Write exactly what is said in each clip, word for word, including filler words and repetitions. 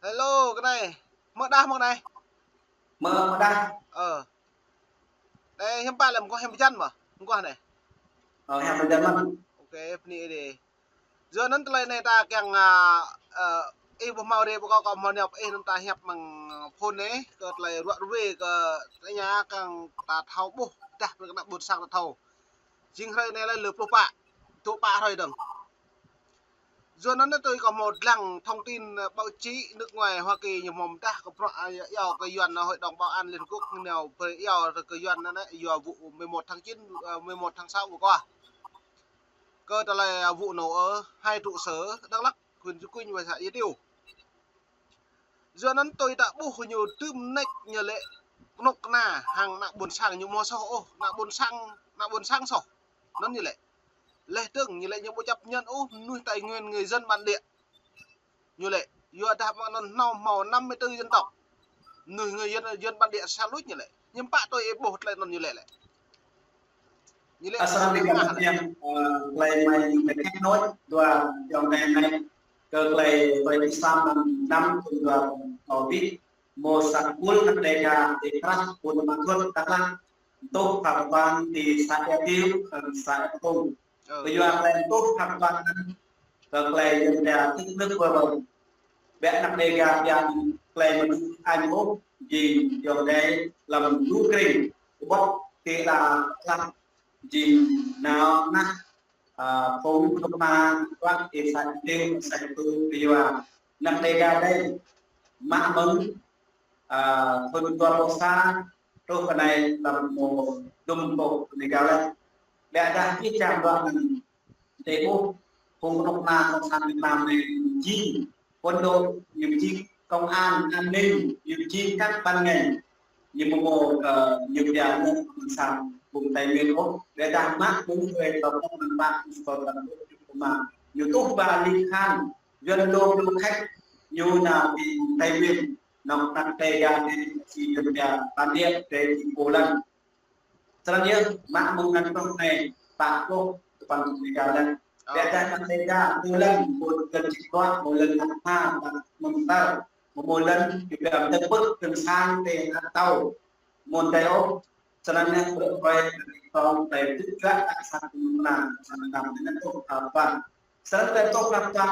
Hello, kơ anai. Mơ̆ đah, mơ̆ anai? Mơ̆, mơ̆ đah. Ơ. Anai hiư̆m pă lĕ, mơguah hiư̆m pơjăn mơ̆? Mơguah anai. Ơ, hiư̆m pơjăn mơ̆n. Ok, bơni ih đê. Yua anŭn tơlơi anai ta kiăng, a, ơ, ih ƀu hmâo rê ƀu kâo, kâo hmâo nao pơ ih anŭn ta hiăp mơ̆ng phone anai, kơ tơlơi ruă ruê kơ tơlơi anai kiăng ta thâo ƀuh, dah brơi kơ ană ƀôn sang ta thâo. Jing hrơi anai lĕ lơ pluh pă, dua pă hrơi dơ̆ng. Yua anŭn tui kâo hmâo lăng thông tin, ơ, báo chí nước ngoài Hoa Kỳ ñu hmâo mơdah kơ bruă, a, iâu kơ Yuan, ơ, Hội đồng Bảo an Liên Hợp Quốc nao brơi iâu kơ Yuan anŭn, yua vụ mười một tháng chín, ơ, mười một tháng sáu vừa qua. Kơ tơlơi, ơ, vụ nổ ở hai trụ sở Đắk Lắk, huyện Cư Kuin và xã Ia Tiêu. Yua anŭn tui ta ƀuh ñu tơm nač ñu lĕ kơnuk kơna hăng ană ƀôn sang ñu hmâo soh ôh, ană ƀôn sang, ană ƀôn sang soh. Anŭn ñu lĕ. Leh dơ̆ng ñu lĕ ñu ƀu chấp nhận ôh mơnuih Tây Nguyên người dân bản địa. Ñu lĕ, yua dah mơ̆ng anŭn hmâo, hmâo năm mươi tư dân tộc. Mơnuih người dân, dân bản địa sa luč ñu lĕ. Hiư̆m pă tui ih ƀuh tơlơi anŭn ñu lĕ lĕ. Ñu lĕ asal di tơngah lĕ. Yang, ơ, tơlơi mai ñu lĕ kết nối dua dòng này này. Kơ tơlơi, tơlơi Islam năm, năm tuần dua, ơ, ƀĭ. Mơ̆ sa kul ană Đêga ti krah ƀôn Ama Thuôt Đắk Lắk. Tuh phat ƀang ti xã Ia Tiêu, ơ, xã Ia Tung. Ơ. Kơ yua tơlơi tuh phat ƀang anŭn, kơ tơlơi yơ̆ng đa tơk lơ̆k bơ bơ. Ƀĕ ană Đêga ƀiă tơlơi mơnuih añ ôh, jing yơ̆ng đa lăm lu kring, kơƀŏk ti la klap, jing nao nah, a, phung kơnuk kơna klap ti xã Ia Tiêu, xã Ia Tung, kơ yua ană Đêga đa mă mơ̆ng, a, thun dua pluh sa, truh kơ anai lăm mơ̆ dŭm pluh Đêga lĕ. Ƀĕ dah ih čang dua anŭn, tơdah ƀuh phung kơnuk kơna cộng sản Việt Nam anai jing quân đội, ñu jing công an, an ninh, ñu jing các ban ngành, ñu mơ̆ mơ̆, ơ, ñu pia nước cộng sản vùng Tây Nguyên ôh. Ƀĕ dah mă mơ̆ng hrơi dua pluh năm, ƀă ñu tuh ba Ly Khan, Yuan lô du khách, ñu nao ti Tây Nguyên, nŏk ană Đêga anai si Yuan pia bản địa, đa ti Poland. Srăng yơh, mă mơ̆ng anŭn truh anai, pă pluh tơpăn Đêga lĕ. Ơ. Ƀĕ dah ană Đêga, mơ̆ lŏn, mơ̆ lŏn čĭk kuă, mơ̆ lŏn năk ha, mơ̆ng tar, mơ̆ lŏn, kơ ƀiă mơ̆ tơpơ̆k, kơ̆ng sang, tê, hă, tâo, mơ̆n tê ôh. Srăng yơh, brơi, brơi, tong, tê, tŭ, juă, tak, sat, mơ̆ng na, srăng tam, tê, tuh, hă, pă. Srăng tê, tuh, hă, pă,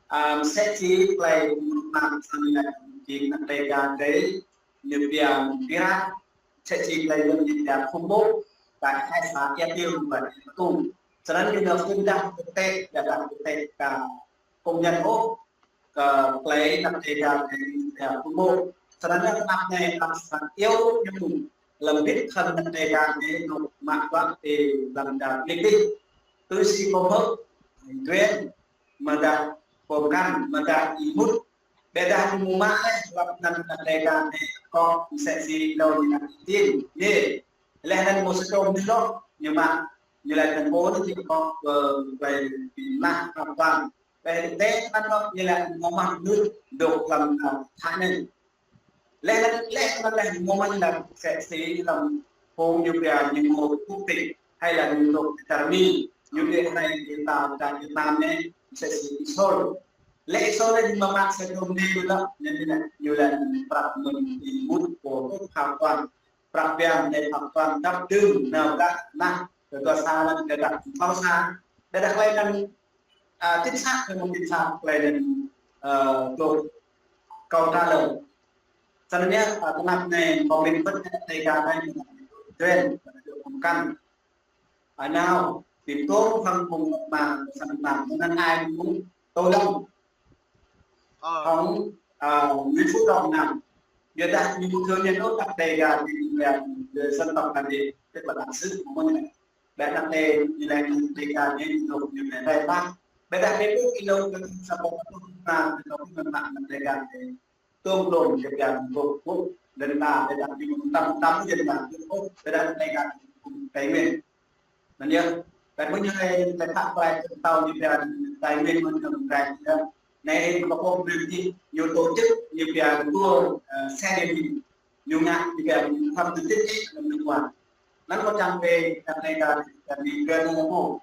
Ơ, msĕ si tơlơi mơnuih mơnam sang anai jing ană Đêga đa, ñu pia Pirat, msĕ si tơlơi ñu pia khủng bố, tại hai xã Ia Tiêu và Ia Tung. Srăng ñu nao phun dah kơ tê, dah kơ tê kơ công nhận ôh, kơ tơlơi ană Đêga đa ñu pia khủng bố. Srăng ñu tơnap anai, tơnap sang iâu ñu lăm bit khăn ană Đêga đa ñu mă ƀă ti lăm đa clip đih. Tui si pơmơ̆, Duen, mơ̆ dah pơmkăn, mơ̆ dah ih mŭt. Ƀĕ dah ñu mă leh, lăp anăn ană Đêga anai, kŏ msĕ si lŏn ñu anăn tin. Yê, leh anăn mơ̆ sa čô mơnuih lŏ, ñu mă, ñu lăi tơ̆ng pô anŭn ñu kŏ, ơ, ƀai ƀi nah, hă pă. Ƀĕ tê anăn lŏ, ñu lăi mơ̆ mă mơnuih dŏ lăm, ơ, thă anai. Leh anăn, leh anăn leh mơ̆ mă lăm msĕ si lăm phung ñu pia ñu mơ̆ quốc tịch, hay là ñu dŏ čar Mi, ñu dŏ anai ti ta, ta Việt Nam anai, msĕ si Isol. Leh Isol leh ñu mă mă sa čô mơnuih ñu lăi, ñu lăi, ñu lăi prăk mơ̆n ih mŭt pô tuh hă pă. Prăk biang anai hă pă dăp đưm, nao ƀă nah, kơ dua sa anăn, kơ dah thâo sa. Ƀĕ dah tơlơi anăn, a, chính xác, kơ mơ̆ng chính xác, tơlơi anăn, ơ, tuh kâo trả lời. Srăng yơh, ơ, tơnap anai, comment bơ̆t ană Đêga anai, Duen, pơmkăn. Ơ, nao, ƀing tông hăng mơ̆ng mă sang năm, mơ̆ng anai mơ̆ng Tô Lâm. Ơ. Hăng, ơ, Nguyễn Phú Trọng năm. Yua dah ñu mơ̆ thương nhân ôh ană Đêga, thì là người dân tộc bản địa, tức là bản xứ của mình. Ƀĕ ană Đê, ñu lăi ană Đêga anai, ñu lŏ ñu lăi rai pă. Ƀĕ dah ƀĕ ƀu kơ ñu lŏ kơ sa ƀô̆ ƀô̆ na, kơ ñu mă ană Đêga anai. Tôm tôm kơ pia ƀô̆ ƀô̆, lŏn ta, ƀĕ dah ñu mơ̆ tam tam jên ta, ƀô̆, ƀĕ dah ană Đêga anai, Tây Nguyên. Anŭn yơh, ƀĕ mơ̆ ñu lăi, lăi thă pơrai kơ tâo ñu pia Tây Nguyên mơ̆n ñu rai yơh. Anai, kơ pô mơnuih ñu tổ chức, ñu pia tua, ơ, xe điện, ñu ngă, ñu pia khăm tơtĭt ih, lăm nước ngoài. Anŭn kâo čang brơi, ană Đêga, ană Đêga anai, ƀĕ anŭn mơ̆.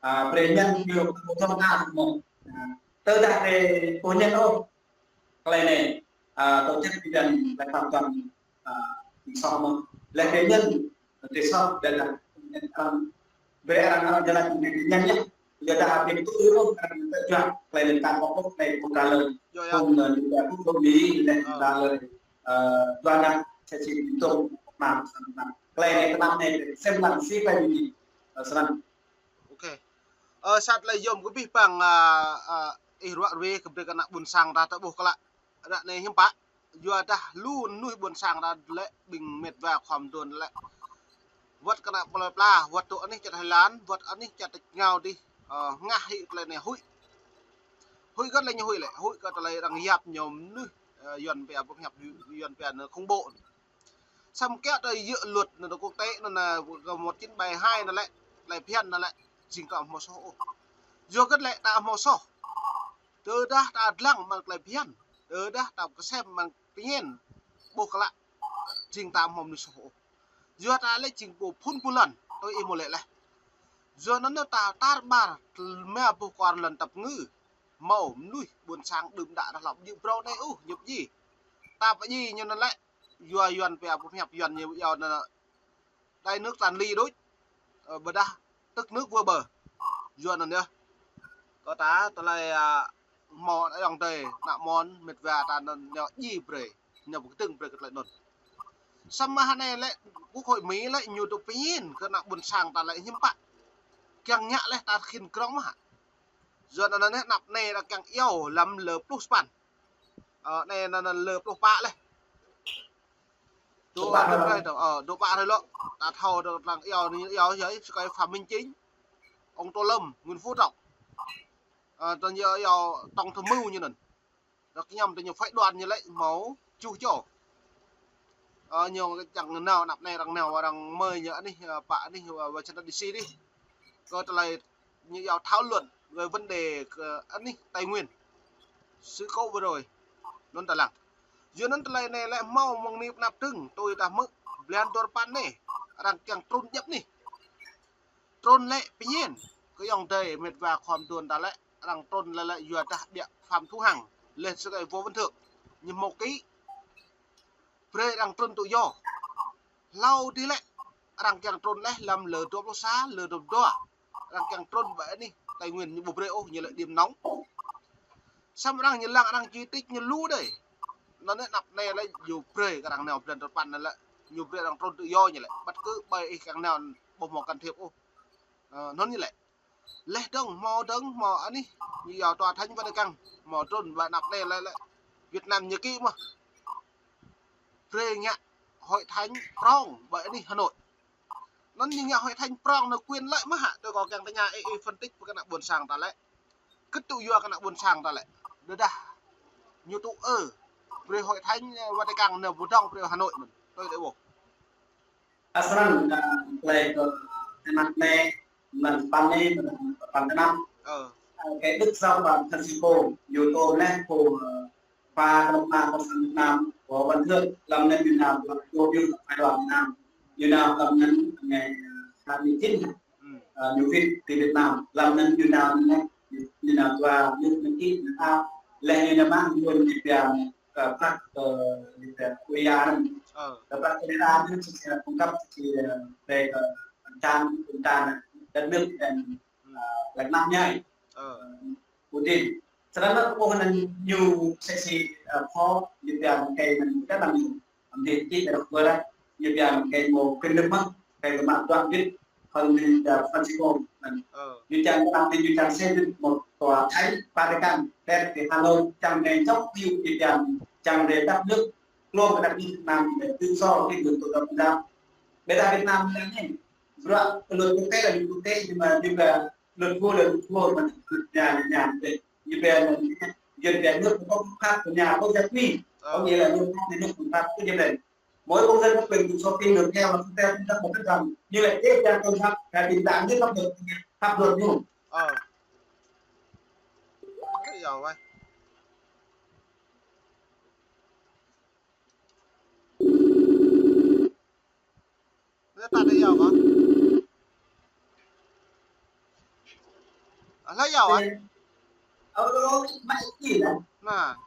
A, brơi ñăn ñu, kơ tông a mơ̆. A, tơdah brơi pô ñăn ôh. Tơlơi anai, a, tổ chức kinh doanh là hoàn toàn, a, soh mơ̆n. Lĕ cá nhân, tơlơi soh dah, dah, a, brơi arăng, arăng jơlan ñăn yơh. Yua dah hơbĭt tŭ ih ôh, arăng tơjuă, tơlơi lĕ ta kơkuh, tơlơi kơkuh ta lơi. Yua yơh. Kơkuh, ơ, ñu ta kơkuh kơkuh mĭ, lĕ ta lơi, ơ, dua ană, sa čô ƀing tŏng, mă, mă. Tơlơi anai kơnăm anai, sem lăng si tơlơi anai. Ơ, snăn. Ok. Ơ, sat lĕ yôm kơ abih bang, a, a, ih ruă ruê kơ brơi kơ ană ƀôn sang ta ta ƀuh klă. Ră anai hiư̆m pă. Yua dah lu mơnuih ƀôn sang ta lĕ ƀing mĕt wa khua mơduôn lĕ. Wơ̆t kơ ană plơi pla, wơ̆t tơ anih čar Thái Lan, wơ̆t anih čar tač rơngiao dih, ơ, hơngah hĭ tơlơi anai huĭ. Huĭ kơ tơlơi ñu huĭ lĕ, huĭ kơ tơlơi arăng yap ñu mơnuih, ơ, Yuan pia boh hiăp, Yuan pia anai khủng bố. Samơ̆ kiăng ta yua luật anai quốc tế anai, anai, một chín bảy hai anai lĕ, tơlơi phiăn anai lĕ, jing ta ƀu hmâo soh ôh. Yua kơ lĕ ta ƀu hmâo soh. Tơdah ta lăng mă tơlơi phiăn. Tơdah ta kơsem mă pơñen. Ƀuh klă. Jing ta ƀu hmâo mơnuih soh ôh. Yua ta lĕ jing pô phun pô lŏn. Tui ih mơ̆ lĕ leh. Yua anŭn ta tar ƀar, mă boh kuar lŏn tăp ngư. Hmâo mơnuih ƀôn sang đưm đă rah lŏp jing brơi anai ôh, ñŭp ji. Ta pơji ñu anŭn lĕ. Yua Yuan pia boh hiăp Yuan ñu yua anŭn đáy nước tràn ly đôč, ơ, ƀôdah tức nước vỡ bờ. Yua anŭn yơh. Kơ ta tơlơi, a, hmâo ayŏng adơi, ană mơnuih, mĕt wa ta anŭn ñu ji brơi, ñu pơkơdơ̆ng brơi kơ tơlơi anŭn. Samơ̆ hơnai lĕ, Quốc hội Mỹ lĕ ñu tŭ pơñen kơ ană ƀôn sang ta lĕ hiư̆m pă. Kiăng ngă lĕ ta khĭn krong mơ̆ hă. Yua anŭn anai anăp anai ta kiăng iâu lăm lơ pluh sapăn. Ơ, anai anŭn, anŭn lơ pluh pă leh. Dua pă hrơi. Hrơi dong, ơ, dua pă hrơi lŏ. Ta thâo dong lăng iâu anai, iâu yơh, sơkai Phạm Minh Chính. Ông Tô Lâm, Nguyễn Phú Trọng. Ơ, tơl ñu iâu Tổng Tham mưu ñu anŭn. Dong kơñăm tơ ñu phái đoàn ñu lĕ hmâo tơjuh čô. Ơ, ñu čang nao anăp anai arăng nao arăng mơi ñu anih, ơ, pă anih, ơ, Washington D C dih. Kơ tơlơi ñu iâu thảo luận về vấn đề kơ anih Tây Nguyên. Sự cố vừa rồi. Anŭn ta lăng. Yua anŭn tơlơi anai lĕ hmâo mơ̆ng anai pơ anăp dơ̆ng, tui ta hmư̆ blan dua rơpăn anai. Arăng kiăng trŭn djŏp anih. Trŭn lĕ pơñen. Kơ ayŏng adơi mĕt wa khua mơduôn ta lĕ. Arăng trŭn lĕ lĕ yua dah biă Phạm Thu Hằng. Lĕ sơkai Võ Văn Thưởng. Ñu hmâo ký. Brơi arăng trŭn tŭ yua. Hlâo dih lĕ, arăng kiăng trŭn leh lăm lơ dua pluh sa, lơ dua pluh dua. Arăng kiăng trŭn ƀơi anih Tây Nguyên ñu ƀu brơi ôh, ñu lĕ điểm nóng. Samơ̆ arăng ñu lăng arăng chỉ trích ñu lu đơi. Anŭn anai anăp anai lĕ ñu brơi kơ arăng nao blan dua rơpăn anai lĕ. Ñu brơi arăng trŭn tŭ yua ñu lĕ. Bất cứ ƀơi ih kiăng nao ƀu hmâo can thiệp ôh. Ơ, anŭn ñu lĕ. Leh dong, hmâo dong, hmâo anih, ñu iâu Tòa Thánh Vatican, hmâo trŭn ƀơi anăp anai lĕ lĕ. Việt Nam ñu ký mơ̆. Brơi ngă Hội Thánh prŏng ƀơi anih Hà Nội. Anŭn ñu ngă Hội Thánh prŏng anŭn quyền lợi mơ̆ hă, tui kâo kiăng tơña ih, ih phân tích pơ kơ ană ƀôn sang ta lĕ. Kơ̆t tŭ yua kơ ană ƀôn sang ta lĕ. Tơdah ñu tŭ ư, brơi Hội Thánh, ơ, Vatican anŭn ƀu dong brơi Hà Nội mơ̆n. Tui đơi ƀuh. Ơ, snăn, ơ, tơlơi kơ tơnap anai, mơ̆ng pă anai, mơ̆ng pă tơnap. Ơ. Ơ, kơ Đức Giáo Hoàng Francisco, ñu tŭ leh pô, ơ, pha tơnap ma cộng sản Việt Nam, Võ Văn Thưởng, lăm anŭn ñu nao, lăm anŭn ñu nao, phái đoàn Việt Nam. Ñu nao lăm anŭn ngày, ơ, hai mươi chín, ơ, ñu wĭt ti Việt Nam, lăm anŭn ñu nao, ñu nao dua, ñu nao ký, ñu nao, leh ñu nao mă, ñu nao pia, ơ, prăk, ơ, ñu pia, Korea anŭn. Ơ. Leh prăk Korea anŭn, ơ, cung cấp, ơ, về, ơ, Đảng, Đảng, đất nước, ơ, Việt Nam ñu. Ơ. Putin. Snăn lĕ kơ ƀuh anŭn ñu sĕ si, ơ, pho, ñu pia kơ anŭn, kơ anŭn ñu. Amdih ti dah kơ ƀuh leh, ñu pia kơ mơ̆ kơnơ̆ng mơ̆, kơ mă tuan bit, hăng ñu pia Francisco. Ơ. Ñu čang kơ anŭn ñu čang sĕ bit mơ̆ Tòa Thánh Vatican, đet ti Hà Nội, čang kơ dŏ ñu pia, čang kơ đất nước, klôm kơ đất nước Việt Nam, để tự do, cái quyền tự do tôn giáo. Bây giờ Việt Nam ñu anai, bruă luật quốc tế là luật quốc tế, nhưng mà, nhưng mà luật vua là luật vua, mà luật nhà là nhà, để Ñu pia anŭn, Yuan pia nước có pháp, nhà có gia quy. Ơ. Có nghĩa là luật pháp, nhà nước, luật pháp, có gia đình. Mỗi công dân có quyền tự do tin tưởng theo và tuân theo tôn giáo mà thích rằng, nhưng lại dễ dàng tôn giáo, là bình đẳng với pháp luật, pháp luật luôn. Ơ. Thế giờ vậy. Hlơi ta đe yua kơ? Hlơi yua kơ? Ơ, ơ, mă ih lĕ. Anai.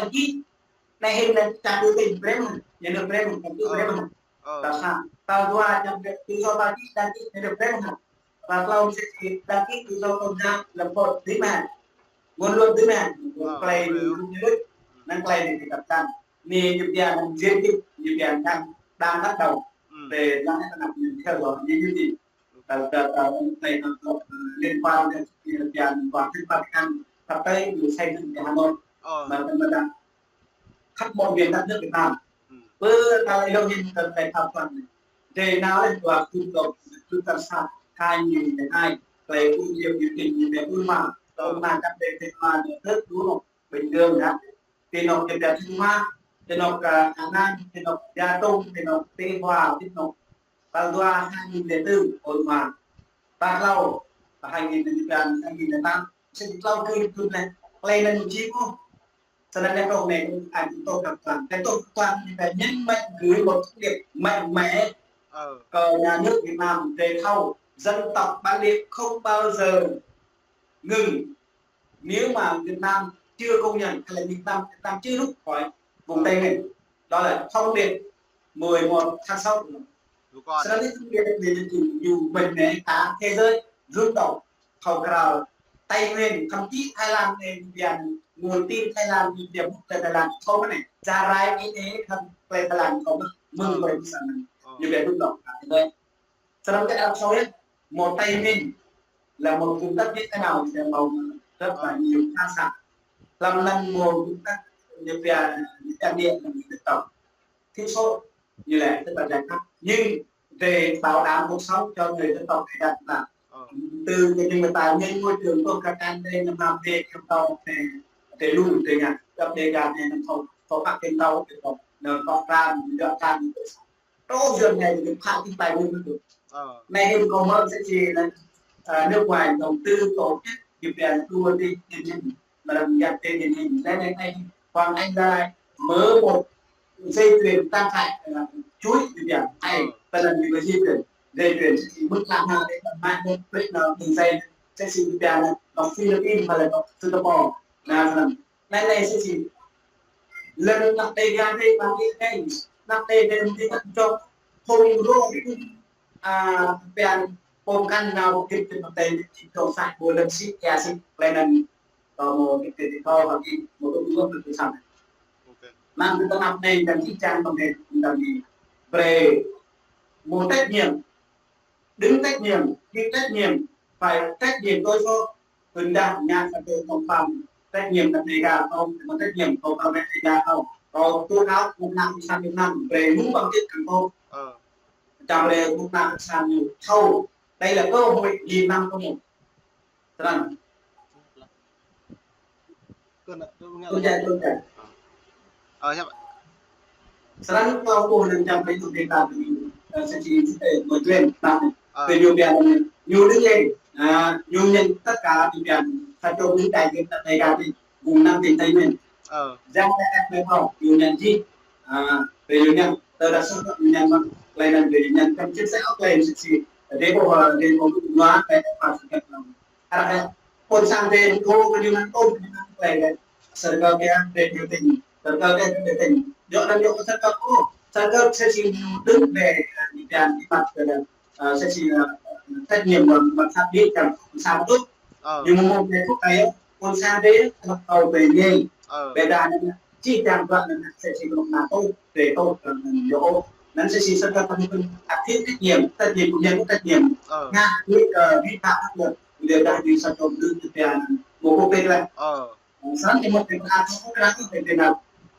đăng ký. Anai hĭn anai čar biểu tình brơi mơ̆n, nhà nước brơi mơ̆n, căn cứ brơi mơ̆n. Tal sa, tal dua, čar tự do báo chí đăng ký, nhà nước brơi mơ̆n. Tal klâo, msĕ si đăng ký tự do tôn giáo, lập hội dưi mơ̆n. Ngôn luận dưi mơ̆n. Tơlơi ñu, ñu, ñu, anŭn tơlơi ñu kơ tơpă. Anai ñu pia anŭn chiến dịch, ñu pia anŭn đang bắt đầu. Về lăng anai ta năp ñu theo dõi, ñu, ñu, ñu. Tal, tal, tal, anai, tal, tal, liên quan đến, ñu pia anŭn tòa thánh Vatican sắp tới ñu xây dựng tại Hà Nội. Mà ta, mà ta khắp mọi miền đất nước Việt Nam. Bơ ta lại lông hin ta phải tham quan này. Để nào lại qua khu vực, khu tập sản hai nghìn lẻ hai, lại khu vực biểu tình như thế, Burma, Burma, các bên Việt Nam, nước đủ bình thường đó. Ti nŏk Việt Nam, Thanh Hóa, ti nŏk, à, Hà Nam, ti nŏk Gia Trung, ti nŏk Tây Hòa, ti nŏk Tal dua hai nghìn lẻ tư, Burma. Tal klâo, hai nghìn lẻ tám, hai nghìn lẻ tám. Sĭt klâo kơ kơ lĕ, klei anŭn či ôh. Sĭt anŭn lĕ kâo anai, ai cũng tốt các bạn. Cái tốt các bạn thì phải nhấn mạnh gửi một thông điệp mạnh mẽ, ờ, cờ nhà nước Việt Nam về sau, dân tộc bản địa không bao giờ ngừng. Nếu mà Việt Nam chưa công nhận hay là Việt Nam, Việt Nam chưa rút khỏi vùng Tây Nguyên, đó là thông điệp mười một tháng sáu của nó. Sau đó thông điệp này là chỉ dù mình này cả thế giới rung động, khẩu khẩu Tây Nguyên, thậm chí Thái Lan này, nguồn tin Thái Lan, Thái Lan không có này, Gia Rai, cái này, Thái Lan không có, mừng, ờ, với cái sản này, ờ, như vậy rung động cả thế giới. Sau đó cái Arab Saudi, một Tây Nguyên là một vùng đất như thế nào thì là màu rất là nhiều, khá xa. Lâm Lâm một vùng đất như là, như là địa là người dân tộc thiểu số, như là tức là giải khắp. Nhưng về bảo đảm cuộc sống cho người dân tộc thì đặt là, ờ, từ cái, nhưng mà tài nguyên môi trường của các anh đây là làm việc trong tàu thì, thì luôn từ nhà, gặp Đêga thì nó không, không phát triển đâu, thì không, nó có ra, nó ra, nó Trô dươn anai, ñu pha kơ tài nguyên môi trường. Ờ. Anai hĭn kâo mơ̆ng sĭt či anŭn, à, nước ngoài đầu tư tổ chức, ñu pia đua đi, đi, đi, mà làm giặc đi, đi, đi. Anai, anai, anai, Hoàng Anh là mở một dây chuyền trang trại, à, chuối, ñu pia. Ai, ờ, ta làm gì mà dây chuyền, dây chuyền sĭt či mŭt lăng ha, để mà mai một clip nào đường dây, sĭt či ñu pia anŭn, nó Philippines hay là nó Singapore. Anŭn, anŭn. Anai anai sĭt či. Lơ̆m anăp Đêga dih, ƀing ih anai, anăp Đêga dih, anăp čŏk hông rŏ, a, pian pơkŏn nao kơ pơtê čŏk sa ƀu lơ̆m sĭt, ia sĭt, klei anŭn, kâo mơ̆ kơ pơtê kâo hơki, mơ̆ kơ ƀu kơ pơtê sam. Ok. Anŭn kơ anăp anai, dan čih čang pơtê, dan anai. Brơi mơ̆ trách nhiệm, đứng trách nhiệm, chịu trách nhiệm, phải trách nhiệm đối với Ƀing đah ngă kơ tơlơi tŏng pam, trách nhiệm kơ Đêga kâo, kơ trách nhiệm kơ bảo vệ Đêga kâo. Kâo tố cáo kơ Cộng sản Việt Nam, brơi mơ̆ng bằng chứng kơ kâo. Ờ. Čang brơi kơ Cộng sản ñu thâo. Đây là cơ hội nghìn năm có một. Srăng. Tuan Jai, Tuan Jai. Ờ, siap. Srăng kâo ƀuh anŭn čang brơi tui Đêga anai, ơ, sĭt či, ơ, một chuyện, năm. Ờ. Brơi ñu pia anai, ñu đứng lên, à, ñu nhận tất cả, ñu pia, sa čô ƀing đại diện Đêga anai, vùng năm tỉnh Tây Nguyên. Ờ. Giang Tây Ác Mê Thâu, ñu nhận gì? À, brơi ñu nhận, tơ đa số ñu nhận mơ̆n, klei anŭn brơi ñu nhận, trong chính sách ốc klei sĭt či, để bộ, để bộ, nó, để phát triển. Arăng kơ ƀôn sang dê, kơ ñu anŭn, kơ ñu anŭn klei dê. Circle kia dê biểu tình, circle kia dê biểu tình. Yua anŭn yua circle, ôh, circle sĭt či ñu đứng về, à, đi, đi, đi mặt, à, sĭt či, à, trách nhiệm và mặt pháp lý trong sao tốt. Ờ. Nhưng mà một cái quốc tế, ƀôn sang dê, bắt đầu về nhé. Ờ. Về đà, či čang ƀă anŭn sĭt či kơ NATO, về NATO, ơ, NATO. Anŭn sĭt či srăng kơ pơmĭn ăt hơget trách nhiệm, trách nhiệm của nhà nước trách nhiệm. Ờ. Ngă, vi, ơ, vi phạm pháp luật, điều đó thì sa čô ƀing ñu pia anŭn, một quốc tế là. Ờ. Srăng či một cái ăt hơget trách nhiệm,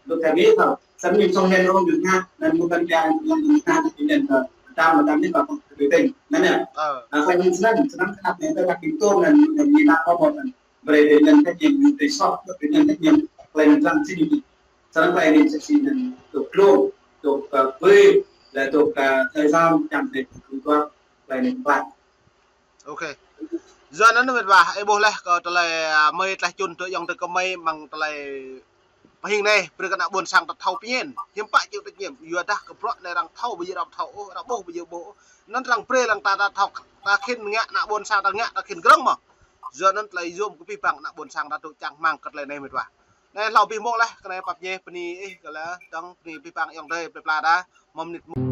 luật nhà nước thôi. Srăng ñu song nhân ông được ngă, anŭn một cái pia anŭn, anŭn ngă, anŭn nhân, ơ, tam, tam ni ƀă, ƀă, ƀă, ƀă, anŭn yơh. Ờ. Anŭn, srăng, srăng, srăng kơ anăp anai, ta kơ ƀing tơl anŭn, anŭn ñu ngă kơ ƀôn anŭn. Brơi anŭn trách nhiệm, ñu brơi sop, brơi anŭn trách nhiệm, klei anŭn lăng sĭt ñu. Srăng tơlơi anai sĭt sĭt anŭn dŏ glông, dŏ, ơ, brơi, lĕ dŏ, ơ, thời gian čang tơlơi kơ tuah, tơlơi anai ƀă. Ok. Yua anŭn mĕt wa, ih ƀuh laih kơ tơlơi, ơ, mơi tlaih čun tơ yŏng tơ kơ mơi mơ̆ng tơlơi pơhing anai, brơi kơ ană ƀôn sang ta thâo pơñen. Hiư̆m pă chịu trách nhiệm, yua dah kơ bruă anai arăng thâo, ƀu djơ̆ arăng thâo ôh, arăng ƀuh ƀu djơ̆ ƀuh ôh. Anŭn arăng brơi lăng ta, ta thâo, ta khĭn ngă ană ƀôn sang ta ngă, ta khĭn grơ̆ng mơ̆. Yua anŭn tơlơi yôm kơ abih bang ană ƀôn sang ta dŏ čang rơmang kơ tơlơi anai mĕt wa. Anai hlâo abih mông laih, kơ anai pap ñe bơni ih kơ lĕ, dơ̆ng bơni abih bang yŏng adơi plơi pla ta, mơ̆ng mơnit mông.